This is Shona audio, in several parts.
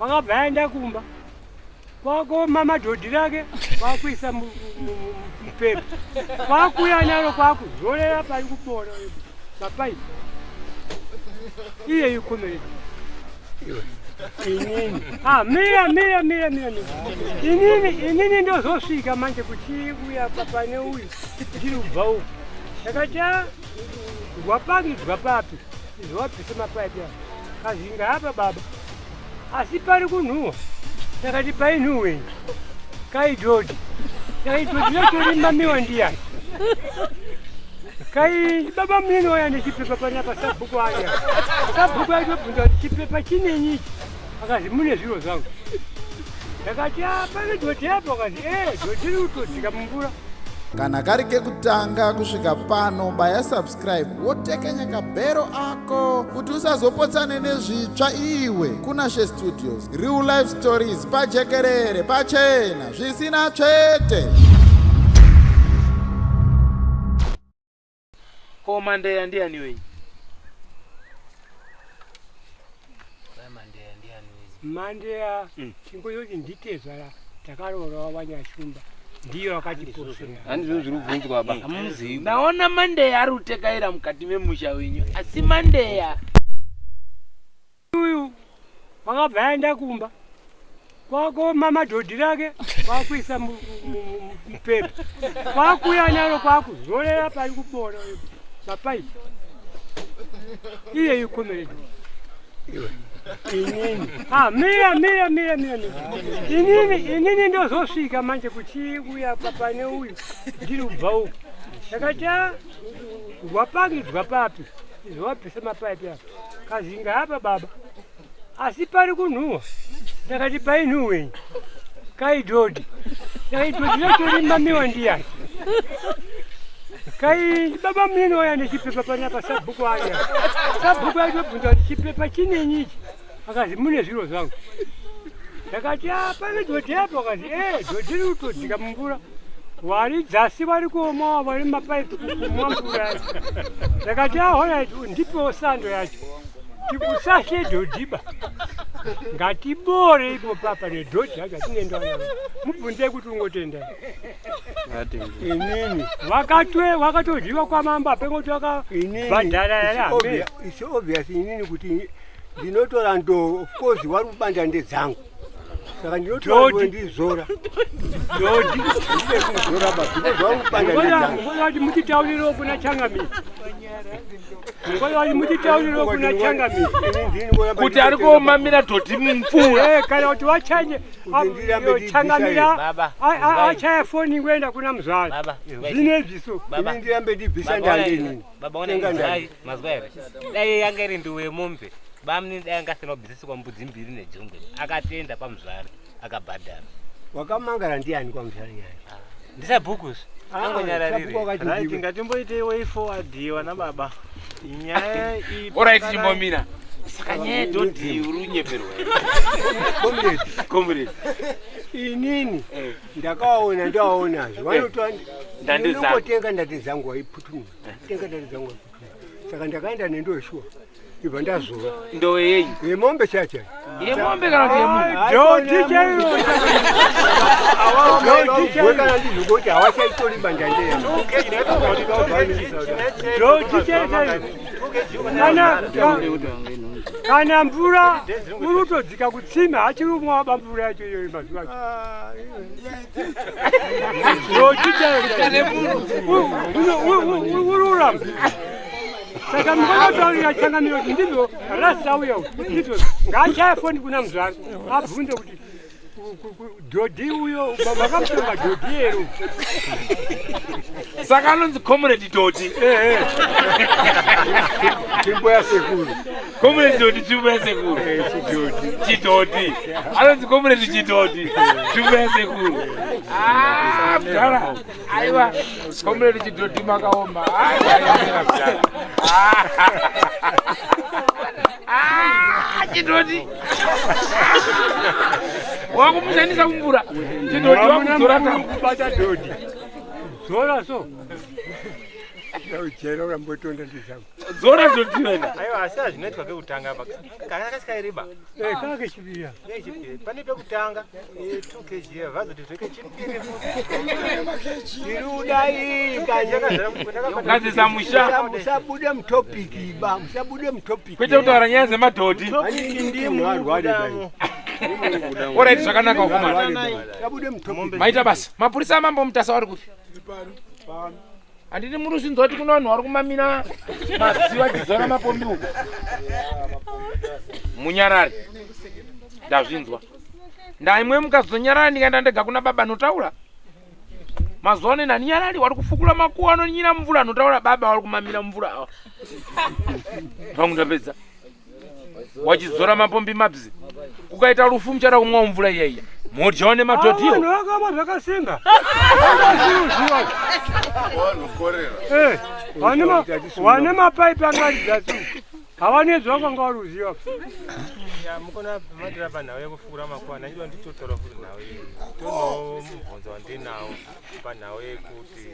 Wakabva aenda kumba kwakoma madhodhi rake kwakuisa mupepa kwakuya naro kwakuzorera pari kubora mapaipi iye ikomerera inini ah, mira mira mira mira mira inini inini ndozosvika manje kuchiuya pane uyu ndiri kubva uku ndakati ah, rwapangidzwa papi izvo wabvisa mapaipi apa kazinga apa baba asi pari kunhuhwa ndakati painhuhwenyi kaidhodhi kaidhodhi racho rimamiwa ndiyani kai baba munene waya nechipepa panapa sabhuku aya sabhuku aitobvunza kuti chipepa chinenyi ichi akazi mune zviro zvangu ndakati ah, pane dhodhi apo akazi e eh, dhodhi riri kutodzika mumvura Kana kari kekutanga kusvika pano, baya subscribe wotekenya kabhero ako kuti usazopotsane nezvitsva iwe. Kunashe Studios, real life stories pajekerere, pachena, zvisina tsvete. Ko Mandeya ndiani wenyu? Mandeya mm. chingoyoti nditezvara takaroora wanyashumba ndiyo akatiposera. Handizvo zviri kubvunzwa ba. Hamuzivi. Ndaona Mandeya ari kutekaira mukati memusha wenyu asi Mandeya uyu wakabva aenda kumba kwakoma madhodhi rake kwakuisa mupepa kwakuya naro kwakuzorera pari kubora mapaipi iye ikomeredo inini ah, mira mira mira mira mira inini inini ndozosvika manje kuchiuya pane uyu ndiri kubva uku ndakati ah, rwapangidzwa papi izvo wabvisa mapaipi apa kazinga apa baba asi pari kunhuhwa ndakati painhuhwenyi kaidhodhi kaidhodhi racho rimamiwa ndiyani kai baba munene waya nechipepa panapa sabhuku aya sabhuku aitobvunza kuti chipepa chinenyi ichi akazi mune zviro zvangu ndakati ah, pane dhodhi apo akazi e eh, dhodhi riri kutodzika mumvura wari dzasi vari kuomawa vari mumapaipi kumwa mvura yacho ndakati ahorit ah, ndipewo sando yacho tikusashe dhodhiba ngatibore ipo papa nedhodhi yacho atinendaaa mubvunzei kuti ungotenda inini vakatwe vakatodyiwa kwamambo apengoti vakabhadhara it's obvious inini kuti ndinotora ndoo of course wari kubanda ndedzangu saka ndinotora ndizora dhodhi ndizora ba because wari kubanda ndedzangu ngoyati mutitauriro kuna changamire ngoyati mutitauriro kuna changamire kuti ari kuomamira dhodhi mumvura eh, kana kuti wachanye changamira achaya foni kuenda kuna muzvare zvine zviso ini ndirambe ndibvisa ndande inini Baba ona inzwai mazwa here dai yanga iri nduwe yemombe bamnini dai anga asina kubvisiswa mbudzi mbiri nejongwe akatenda pamuzvare akabhadhara wakamangara ndiani kwamuzvare nyaya ah, ndisabhuku zve ah, angonyararire right ngatimboitei way forward wana baba nyaya iyi orit chimbomira saka nyaya yedhodhi uri unyeperwa comrade comrade inini eh. ndakawaona ndawaonazve vanotoa Ndande dzangu. ndinongotenga ndande dzangu waiputumura tenga ndande dzangu waiputumura saka ndakaenda nendoo shuwa ibva ndazora ndowe yenyu yemombe chacha yemombe kana kuti yemunhu dhodhi chairo kana ndizvikuti hawachaitori bandande dhodhi chairo chairo kana kana mvura uri kutodzika kutsime hachiri umwe waba mvura yacho iyoyo mazuva acho ururamba saka mukonotaurira changamiro kuti ndizvo rasauya ndizvo ngaachaye foni kuna muzvaro abvunze kuti dhodhi uyo vakamutonga dhodhi here saka anonzi comrade dhodhi tsvimbo yasekuru comrade dhodhi tsvimbo yasekuru chidhodhi anonzi comrade chidhodhi tsvimbo yasekuru ah, mdara aiwa comrade chidhodhi makaoma aiwa Ah, chidoti wakumushandisa kumvura chidoti wakudzora kubata dodi dzora so Ujera urambotonda ndizangu. Dzora dzotirena. Aiwa, asi hazvinoitwa kekutanga apa. Kana kasikairiba. Eh, kake chipiri. Nechipiri. Pane pekutanga 2 kg vazoti zveke chipiri futi. Tirudai Kugadzirisa musha. Musabude mutopiki ba, musabude mutopiki. Kwete kutaura nyaya dzemadhodhi. Alright, zvakanaka wakomana. Musabude mutopiki. Maita basa. Mapurisa amambo Mutasa vari kupi? Handiti muri kuzvinzwa kuti kune vanhu vari kumamina mabvi vachizora mapombi uko. Munyarare. Ndazvinzwa. Ndaimwe mukazonyarara ndikaenda ndega kuna baba anotaura. Mazuva ano naninyarari wari kufukura makuwa anonyira mvura anotaura baba wari kumamira mvura awa. Pangu ndapedza. Wachizora mapombi mabzi. Kukaita rufu muchada kumwa mvura iya iya. Modyawo nemadhodhiwo. Vanhu vakama zvakasimba. Eh, Vane mapaipi angaridza su. Havane zvavanga varuziva. Ya, mukona matira panhau yekufukura makuva ndachida nditotaura futi nhau iyi tonomubvunzo wandinawo panhau yekuti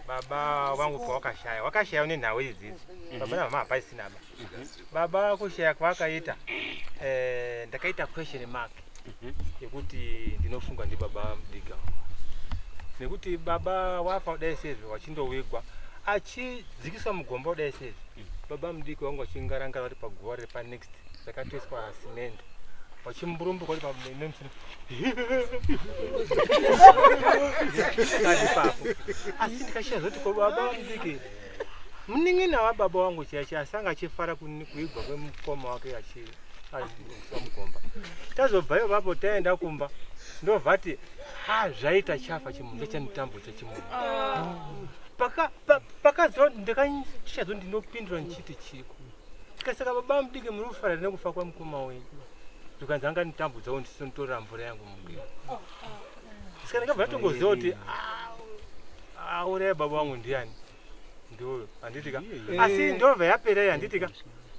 baba vangu pawakashaya wakashaya nenhau idzidzi baba namama hapaisina ba baba kushaya kwavakaita eh, ndakaita question mark yekuti ndinofunga ndibaba mudiki ava. Nekuti baba wafa kudai sezvo wachindowigwa achidzikiswa mugomba kudai sezvo baba mudiki wangu vachingarangara vari paguva riri panext rakatoiswa cement vachimburumbuka vari panemusini ipapo asi ndikashaya zvoti ko baba mudiki munin'ina wababa wangu chiya chiya asi anga achifara kuigwa kwemukoma wake achi ari mugomba tazobva ipapo taenda kumba ndovati ha zvaita chafa chimunhu chachanditambudza chimunhu pakazo ndakashadzo ndinopindura ndichiti chiko tikasaka baba mudiki muri kufara nekufa kwamukoma wenyu ndikanzi anga nditambudzawo ndisonitorera mvura yangu mungero saka ndakabva ndatongoziva kuti auraya baba vangu ndiani ndiuyo handitika asi ndobva yapera iyi handitika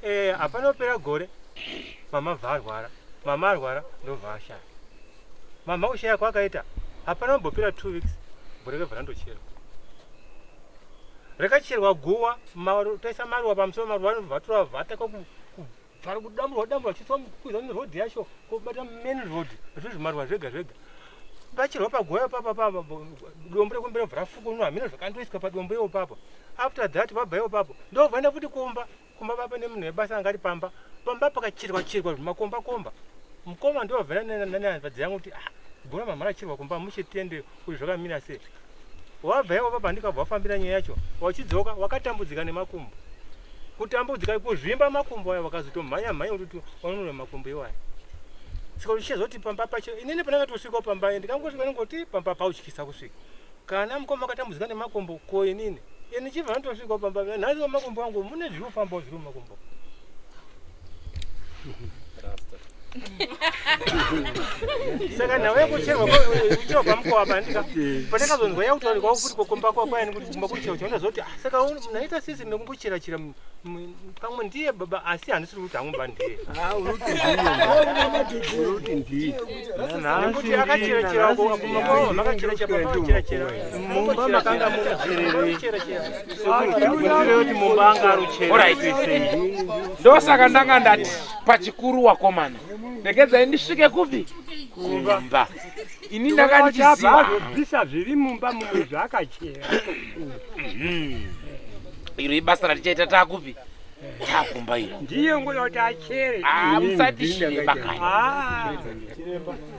eh, hapana kupera gore mama bva arwara mama arwara ndobva ashaya mama kushaya kwakaita hapana kumbopera 2 weeks gore rebva randocherwa rakacherwa guwa taisa maruwa pamusoro maruwa anobva atora vataka kubva kudamburwa damburwa chiiswa kukwidza nerodhi yacho kobata main road zvinhu zvimaruwa zvega zvega pacherwa paguwa ipapa papa dombo rekumberi bva rafukunwa hameno zvakandoiswa padombo iwo papo after that vabva iwo papo ndobvaenda futi kumba kumba papa nemunhu webasa anga ari pamba pamba pakacherwa cherwa zvimakomba komba mukoma ndobva nehanzvadzi yangu kuti ah gura mama racherwa kumba muchitende kuti zvakamira sei wabva iwo papa ndikabva wafambira nyaya yacho wachidzoka wakatambudzika nemakumbo kutambudzika kuzvimba makumbo aya wakazotomhanya mhanya kuti wanunura makumbo iwaya saka uchizoti pamba pacho inini pandakatosvikawo pamba ndikangosvika ndingoti pamba pautyisa kusvika kana mukoma akatambudzika nemakumbo ko inini ini chibva ndotosvikawo pamba nhasi makumbo angu mune zviri kufambawo zviri mumakumbo saka nhau yekucherwa kucherwa kwamukova pandika pandakazonzwa yakutaurikwawo futi kokumba kwakwayani kuti kumba kucherwa chaundazoti ah, saka naita sisi mekungochera chera pamwe ndiye baba asi handisiri kuti hangu ba ndiye ah, uruti ndiye nekuti akacherachera kumba kwavo makacherachera pamakacherachera mumba makanga mucherachera kuti mumba anga aruchera ndosaka ndanga ndati pachikuru wakomana regedzai ndisvike kupi kumba ini ndanga ndichiziva bvisa zviri mumba mumwe zvaakachera mhm. iro ibasa ratichaita takupi takumba iro ndiye ngoda kuti achere ah, musati chiremba kani ah.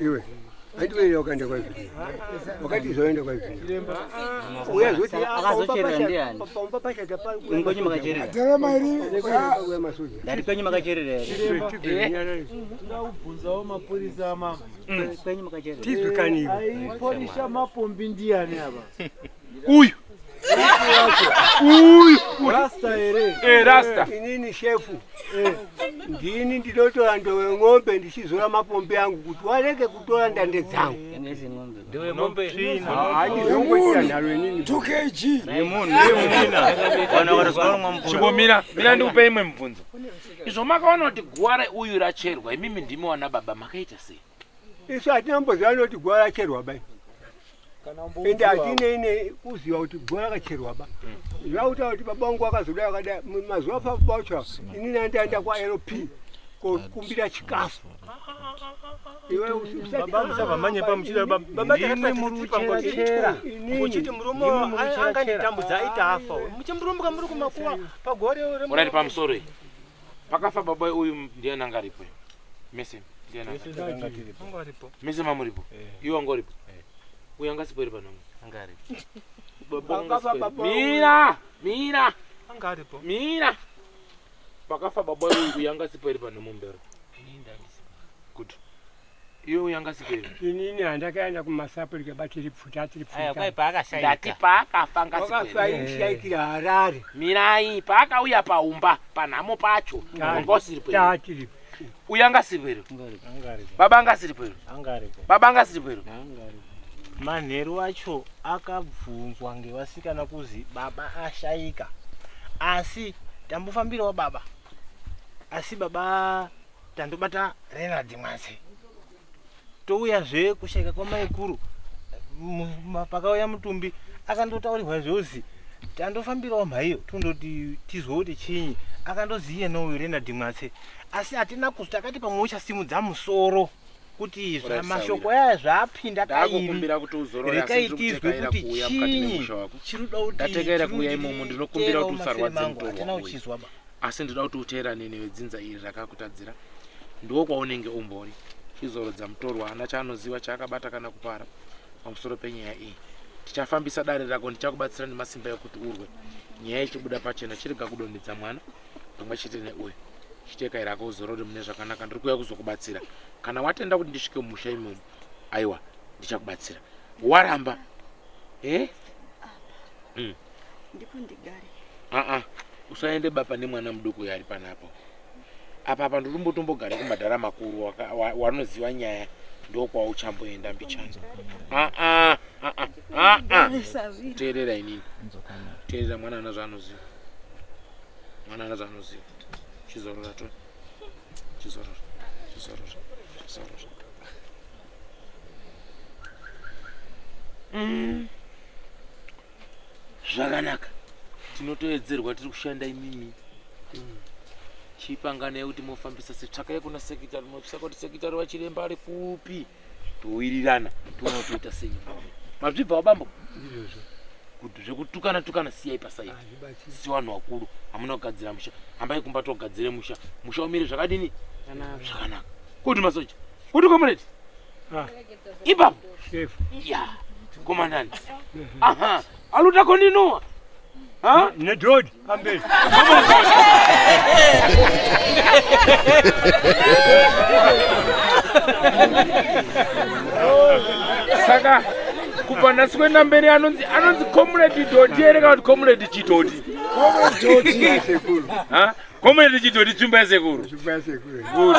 iwe Handiwele wakaenda kwa hivi. Wakati zoenda kwa hivi. Uyazoti akazocherera ndiani? Pamba pasha tapa. Kwenyu makacherera. Terema iri. Ndati kwenyu makacherera here? Toda kubvunzawo mapurisa mama. Kwenyu makacherera. Tizwe kani. Aipolisha mapombi ndiani apa? Uyu. Uyu. Rasta here? Eh, rasta. Inini shefu. Eh, ndini ndinotora ndowe ng'ombe ndichizora mapombi angu kuti warege kutora ndande dzangu. Ndowe mombe. Handizongoita nharo inini. 2 kg. Yemunhu. Chimbomira, mira ndikupe imwe mubvunzo. Izvo makaona kuti guwa reuyu racherwa, imimi ndimi wana baba makaita sei? Isu hatina kumboziva noti guwa racherwa bai. Ende hatinei nekuziva kuti guwa rakacherwa ba. Zvakuta kuti baba vangu vakazodai vakadai mazuva afa baba vacho inini andaenda kwaLP kokumbira chikafu. Iwe usati Baba musavamanye pamuchida baba Ndimi takati muruchera-chera. muchiti murume Ndimi muruchera-chera. anganditambudza aita afa muchimurumbuka muri kumakuwa pagore Urati pamusoro iyi. Pakafa baba uyu ndiani anga aripo? Mese ndiani anga aripo? Angaripo. Mese mamuripo. Iwe wanga uripo. Uyu anga asipo ere panhamo? Anga aripo. Baba wanga Pakafa asipo ere? baba Mira, mira. Anga aripo. Mira. Pakafa baba uyu uyu anga asipo ere panhamo mbero? Good. Iwe uyu anga asipo ere? Inini handakaenda kumasapo ndikabatiri pfuta tiri Aya, kwai pfuta. paakashaika. Ndati paakafa anga asipo Wakafa ere? aishaikira Harare. Mirai, paakauya paumba panhamo pacho wanga usiripo ere? Tatiri. Uyu anga asipo ere? Baba anga asiripo ere? Angaripo. Baba anga asiripo ere? Manheru acho akabvunzwa ngevasikana kuzi baba ashaika, asi tambofambirawo baba, asi baba tandobata Renard Mwase, touyazve kushaika kwamaikuru pakauya mutumbi akandotaurirwa zvozi tandofambirawo mhaiyo tondoti tizwe kuti chinyi, akandoziye nouyu Renard Mwase, asi hatina kuzi takati pamwe uchasimudza musoro kuti Alright, mashoko Sawira. aya zvaapinda kairi Ndakukumbira kuti uzorore, asi rekai ndiri tizwe kutekaira kuti kuuya mukati chinyi memusha wako. chiri kuda kuti Ndatekaira chiri kuuya kuti imomo, ndinokumbira teerawo kuti mashure usarwadze mangu, mutorwa hatina uyu. kuchizwa ba. Asi ndinoda kuti uteerane nevedzinza iri rakakutadzira. Ndiwo kwaunenge umbori. Chizorodza mutorwa haana chaanoziva chaakabata kana kupara pamusoro penyaya iyi. Tichafambisa dare rako, ndichakubatsira nemasimba ekuti urwe. Nyaya ichibuda pachena, chirega kudonhedza mwana pamwe chete neuyu. Chitekaira rako uzorore mune zvakanaka, ndiri kuuya kuzokubatsira. Kana watenda kuti ndisvike mumusha imomo, aiwa ndichakubatsira. Waramba. Eh? Ndipo ndigare. Aa, usaende baba nemwana muduku uyo ari panapo. Apa apa ndiri kumadhara makuru wanoziva nyaya ndokwauchamboenda mbichana. Aa, aa, aa. Teerera inini. Teerera mwana ana zvaanoziva. Mwana ana zvaanoziva. Chizorora to. Chizorora. Chizorora. Chizorora. Zvakanaka. Tinotoedzerwa tiri kushanda imimi. Chipanganai kuti mofambisa setsvakai kuna sekitari mopsaka kuti sekitari wachiremba ari kupi. Towirirana toona kuti toita sei. Mazvibvawo bambo? Ndizvozvo. Kuti zvekutukana tukana siyai pasaidi. Hazvibatsiri. Si vanhu vakuru hamuna kugadzira musha. Hambai kumba togadzire musha. Musha umire zvakadini? Zvakanaka. Kuti masoja. Kuti comrade. Ipapo. Chef. Ya. Komandani. Aha. Aluta kondinua. Ha? Nedhodi pamberi. Saka kubva nhasi kuenda mberi anonzi comrade Doti here kana kuti comrade Chidoti? Comrade Doti. Sekuru. Ha? Comrade Chidoti tsvimbo yasekuru. Tsvimbo yasekuru. Good.